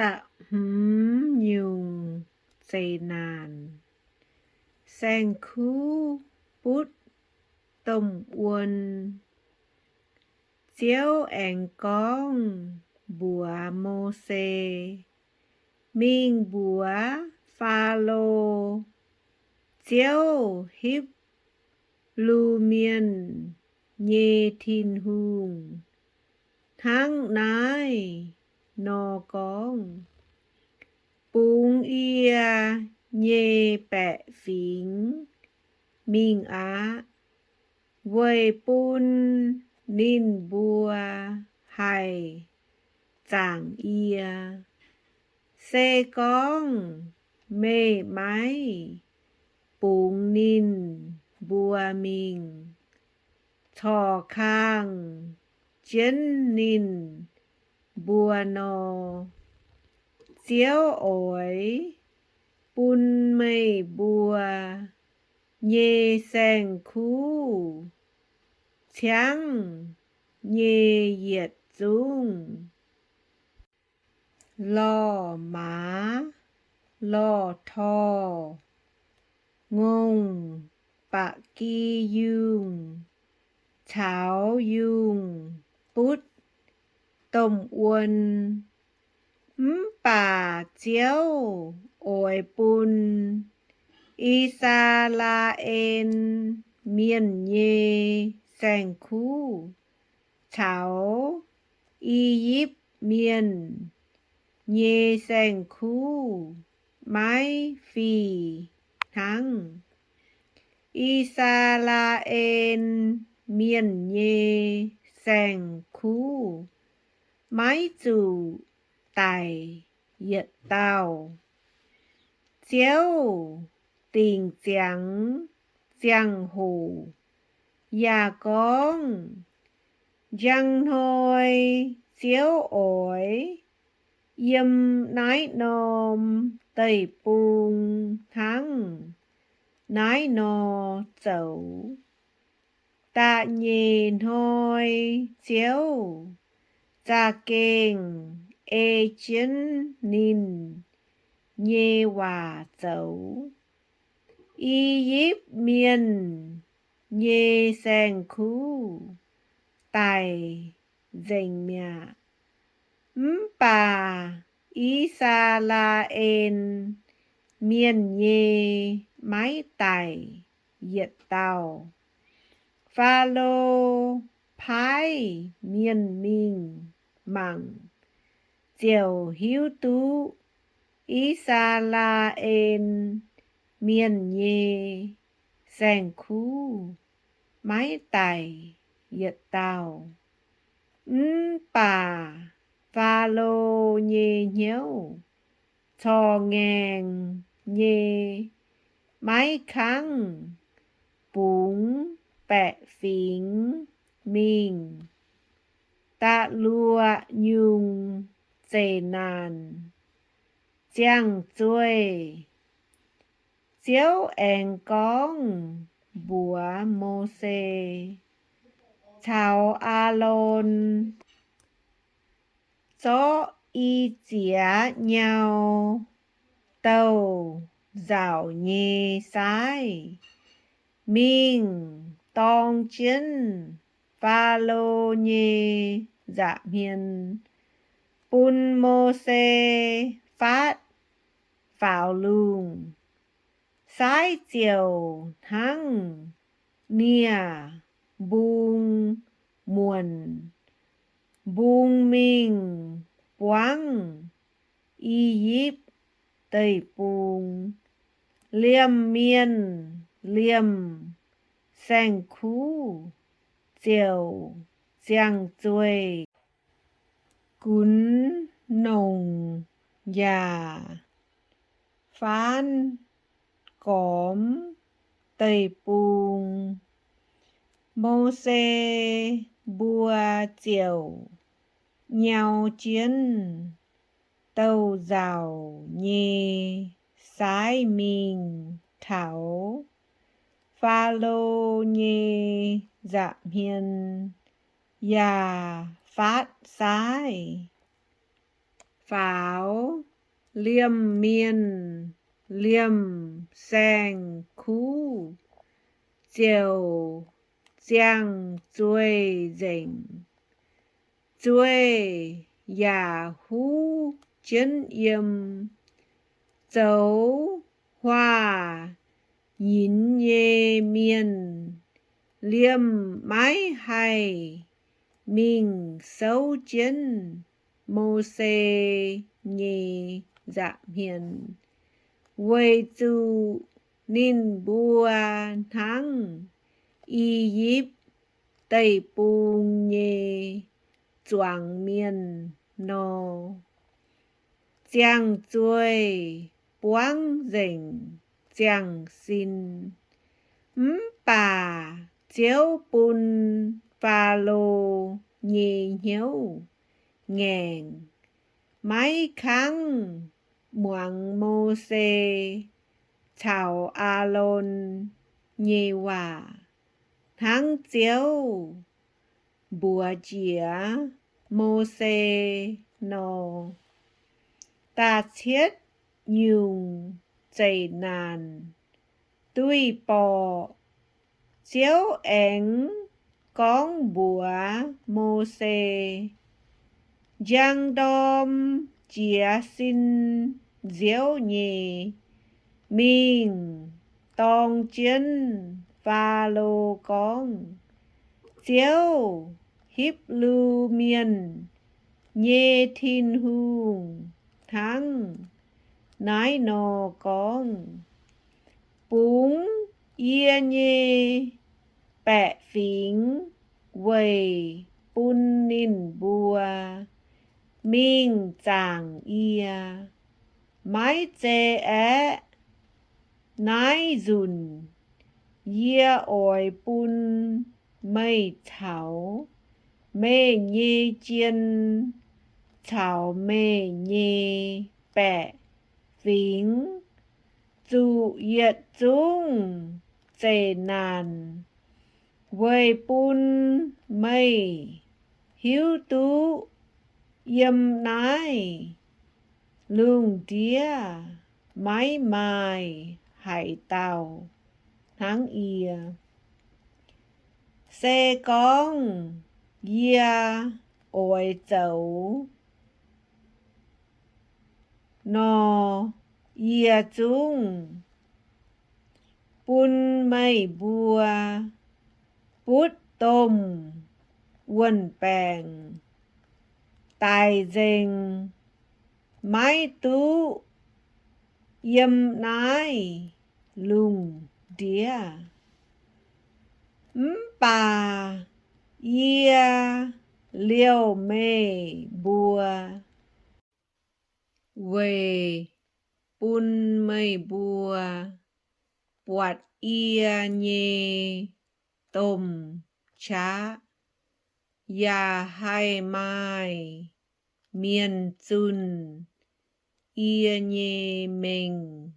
Da'hmz nyungc zeqc naanc. Saeng-kuv butv domh wuon. Ziouv aengx gorngv mbuox Mose, Mingh mbuox Faalo, Ziouv, Hipv- lu Mienh nyei Tin-Hungh, hnangv naaiv nor gorngv, Bungx yie nyei baeqc fingx mingh aqv, weic bun ninh mbuo haih zaangc yie. Se gorngv meih maiv bungx ninh mbuo mingh, corc kangh jienv ninh mbuo nor, Ziouv oix bun meih mbuo nyei saeng-kuv ciangv nyei yietc zungv lorh maaz, lorh torh, ngongh, ba'gi yungh, caux yungh butv domh wuon. Mv baac Ziouv oix bun I^saa^laa^en Mienh nyei saeng-kuv caux I^yipv Mienh nyei saeng-kuv maiv fih hnangv. I^saa^laa^en Mienh nyei saeng-kuv maiv zuqc daic yietc dauh. Ziouv dingc ziangx ziangh hoc yaac gorngv, Njang hnoi Ziouv oix yiem naaiv norm deic-bung hnangv naaiv nor zoux. Da'nyeic hnoi Ziouv za'gengh ei jienv ninh nyei waac zoux. I^yipv Mienh nyei saeng-kuv daic nzengc mi'aqv. Mv baac I^saa^laa^en Mienh nyei maiv daic yietc dauh. Faalo paaiv mienh mingh mangc ziouc hiuv duqv I^saa^laa^en Mienh nyei saeng-kuv maiv daic yietc dauh. Mv baac Faalo nyei hnyouv corc ngaengc nyei maiv kangv bungx baeqc fingx mingh. Da'luoqc nyungc zeqc naanc. Ziangh zueih. Ziouv aengx gorngv mbuox Mose caux Aalon, Zorqv i ziex nyau douh nzauc nyei saaiv mingh dorng jienv Faalo nyei nza'hmien, bun Mose faatv faaux lungh. Saaiv ziouc hnangv nie-mbung muonc mbung mingh buangv I^yipv Deic-Bung. Liemh mienh liemh saeng-kuv ziouc ziangh zueih, gunv nongc yaac faanv gormx deic-bung. Mose mbuo ziouc nyau jienv douh nzauc nyei saaiv mingh taux Faalo nyei nza'hmien yaac faatv saaiv. faaux liemh mienh, liemh saeng-kuv ziouc ziangh zueih nzengc. Zueih yaac huv jienv yiem. Zoux huaax nyinz nyei mienh liemh maiv haih mingh souv jienv Mose nyei nza'hmien, weic zuqc ninh mbuo hnangv I^yipv Deic-Bung nyei zuangx mienh nor. Ziangh zueih buangv nzengc ziangh sin. Mv baac Ziouv bun Faalo nyei hnyouv ngaengc, maiv kangv muangx Mose caux Aalon nyei waac, hnangv Ziouv mbuox jiex Mose nor. Da'cietv nyungc zeqc naanc duih borqc. Ziouv aengx gorngv mbuox Mose, Njang ndorm jiez sin nziouv nyei, mingh dorng jienv Faalo gorngv, Ziouv, Hipv^lu Mienh nyei Tin-Hungh, hnangv naaiv nor gorngv, Bungx yie nyei baeqc fingx weic bun ninh mbuo mingh zaangc yie. Maiv zei aeqv, naaiv nzunc yie oix bun meih caux meih nyei jien caux meih nyei baeqc fingx zuqc yietc zungv zeqc naanc, weic bun meih hiuv duqv yiem naaiv lungh ndiev maiv maaih haaix dauh hnangv yie. Se gorngv yie oix zoux nor, yie zungv bun meih mbuo butv domh wuon-baengc daic nzengc, maiv duqv yiem naaiv lungh ndiev. Mv baac yie liouh meih mbuo, weic bun meih mbuo buatc yie nyei domh qaqv, yaac haih maaih mienh zunh yie nyei mengh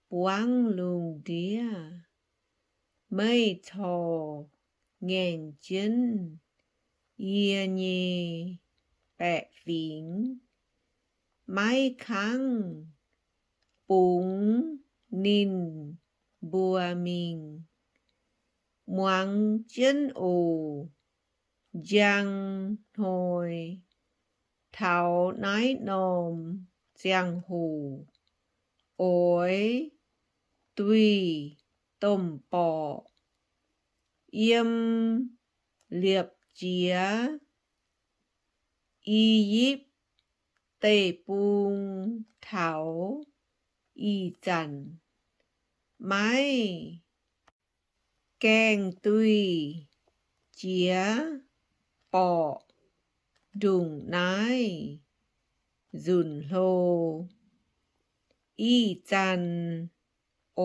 buangv lungh ndiev. Meih corc ngaengc jienv yie nyei baeqc fingx, maiv kangv bungx ninh mbuo mingh. Muangx jienv oc. Njang hnoi taux naaiv norm ziangh hoc, oix duih domh borqc yiem liepc jiez I^yipv Deic-Bung taux ih zanc maiv gaengh duih jiex borqc ndongc naaiv nzunc hlo. Ih zanc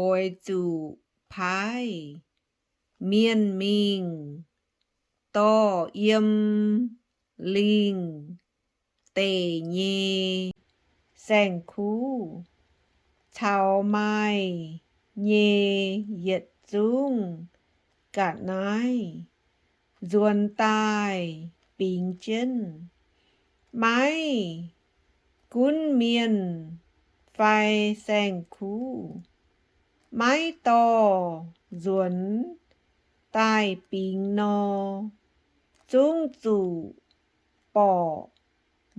oix zuqc paaiv mienh mingh dorh yiem lingh deic nyei saeng-kuv caux maaih nyei yietc zungv ga'naaiv nzuonx daaih bingx jienv. Maiv gunv mienh fai saeng-kuv, maiv dorh nzuonx daaih bingx nor, zungv zuqc borqc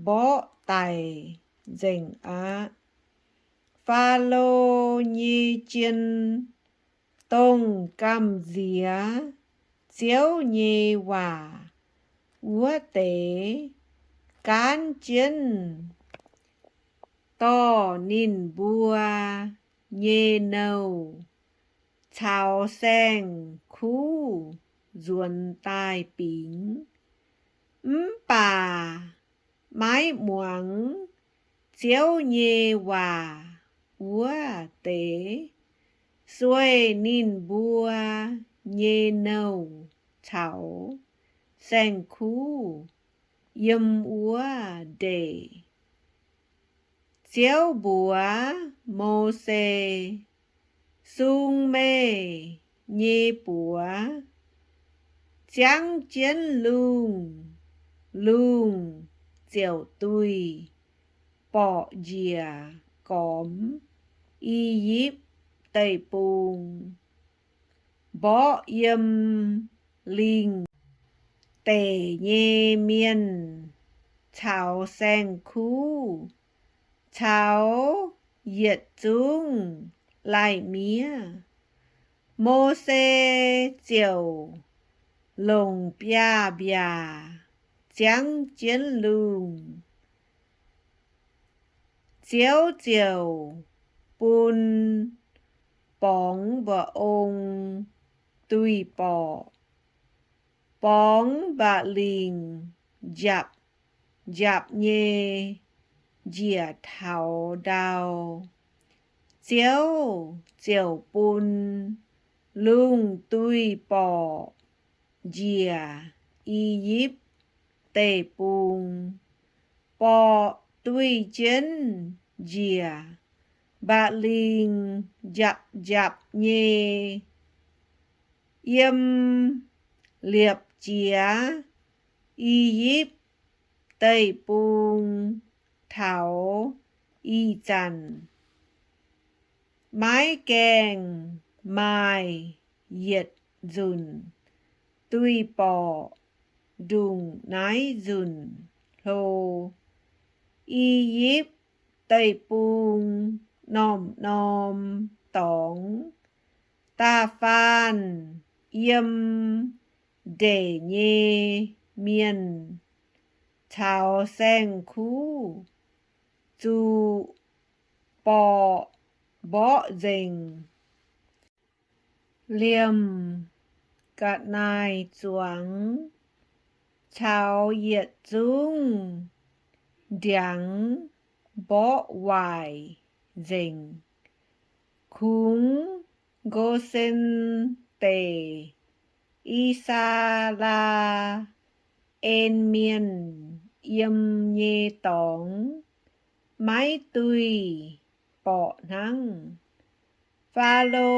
mborqv daic nzengc aqv. Faalo nyei jien, dongh gamh nziex Ziouv nyei waac wuov deix, gaanv jienv dorh ninh mbuo nyei nouh caux saeng-kuv nzuonx daaih bingx. Mv baac maiv muangx Ziouv nyei waac wuov deix, sueih ninh mbuo nyei nouh caux saeng-kuv yiem wuov ndeic. Ziouv mbuox Mose, Sung meih nyei buoz, ziangv jienv lungh, lungh ziouc duih borqc njiec gormx I^yipv Deic-Bung, mborqv yiem lingh deic nyei mienh caux saeng-kuv caux yietc zungv lai-miev. Mose ziouc longc biaav-mbiaac ziangv jienv lungh. Ziouv ziouc bun borngz mba'ong duih borqc. Borngz mba'lingc njapc njapc nyei njiec taux ndau. Ziouv ziouc bun lungh duih borqc njiec I^yipv Deic-Bung. Borqc duih jienv njiec mba'lingc njapc njapc nyei, yiem liepc jiez I^yipv Deic-Bung taux ih zanc. Maiv gaengh maaih yietc nzunc duih borqc ndongc naaiv nzunc hlo. I^yipv Deic-Bung norm-norm dorngx, da'faanh yiem ndeic nyei mienh caux saeng-kuv zuqc borqc mborqv nzengc. Liemh ga'naaiv-zuangx caux yietc zungv ndiangx mborqv waaic nzengc. Kungx Go^sen Deic, I^saa^laa^en Mienh yiem nyei dorngx, maiv duih borqc hnangv. Faalo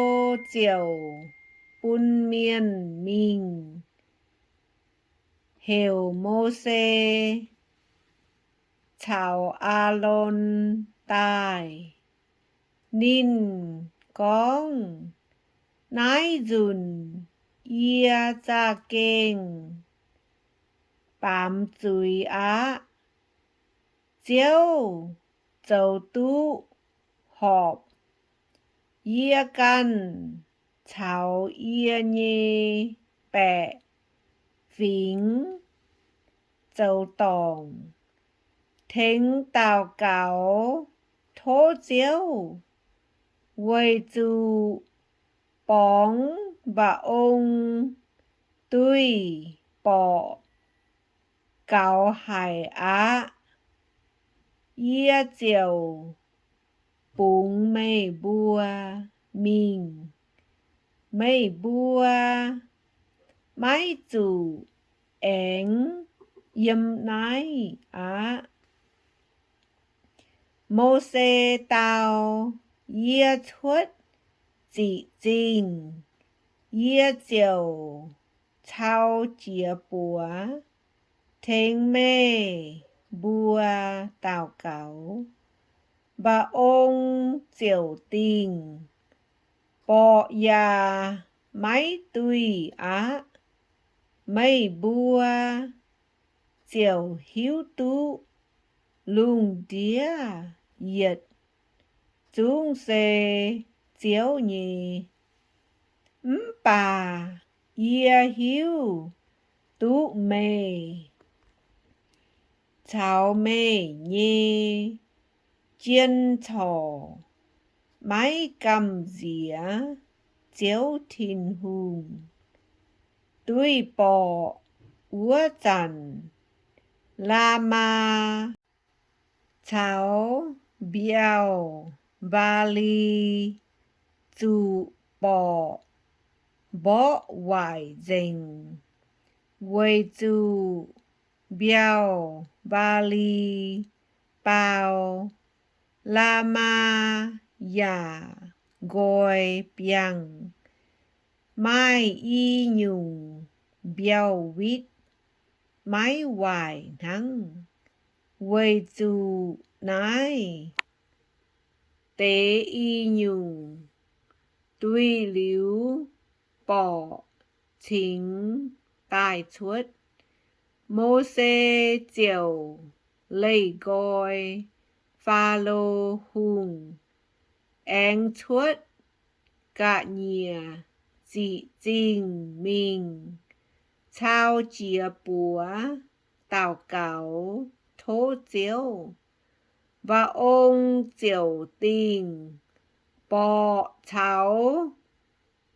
ziouc bun mienh mingh heuc Mose caux Aalon daaih. Ninh gorngv, Naaiv nzunc yie za'gengh baamz zuiz aqv. Ziouv zoux duqv horpc yie ganh caux yie nyei baeqc fingx zoux dorngc, tengx daux gaux tov Ziouv, weic zuqc borngz mba'ong duih borqc gaux haic aqv. Yie ziouc bungx meih mbuo mingh. Meih mbuo maiv zuqc aengx yiem naaiv aqv. Mose dau, Yie cuotv ziqc zingh, yie ziouc cau jiez buoz tengx meih mbuo daux gaux, mba'ong ziouc dingh, borqc yaac maiv duih aqv. Meih mbuo ziouc hiuv duqv lungh ndiev yietc zungv se Ziouv nyei. Mv baac yie hiuv duqv meih caux meih nyei jien corc maiv gamh nziex Ziouv Tin-Hungh. Duih borqc wuov zanc, Laamaa caux mbiauh Mbaa^li zuqc borqc mborqv waaic nzengc, weic zuqc mbiauh Mbaa^li baau, Laamaa yaac nqoi biangh. Maaih i nyungc mbiauh witv maiv waaic hnangv, weic zuqc naaiv deix i nyungc duih liuz borqc cingx daaih cuotv. Mose ziouc leih nqoi Faalo Hungh aengx cuotv ga'nyiec ziqc zingh mingh cau jiez buoz daux gaux tov Ziouv. Mba'ong ziouc dingh, borqc caux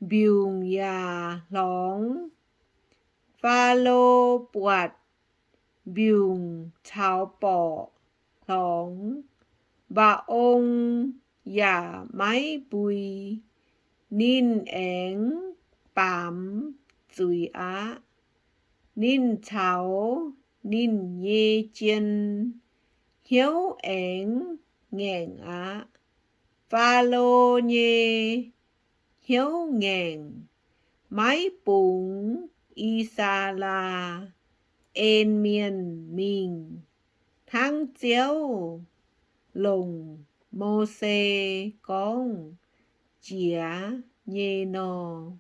mbiungc yaac hlorngx. Faalo buatc mbiungc caux borqc hlorngx, mba'ong yaac maiv mbui. Ninh aengx baamz zuiz aqv. Ninh caux ninh nyei jien hnyouv aengx ngaengc aqv. Faalo nyei hnyouv ngaengc, maiv bungx I^saa^laa^en Mienh mingh hnangv Ziouv longc Mose gorngv jiex nyei nor.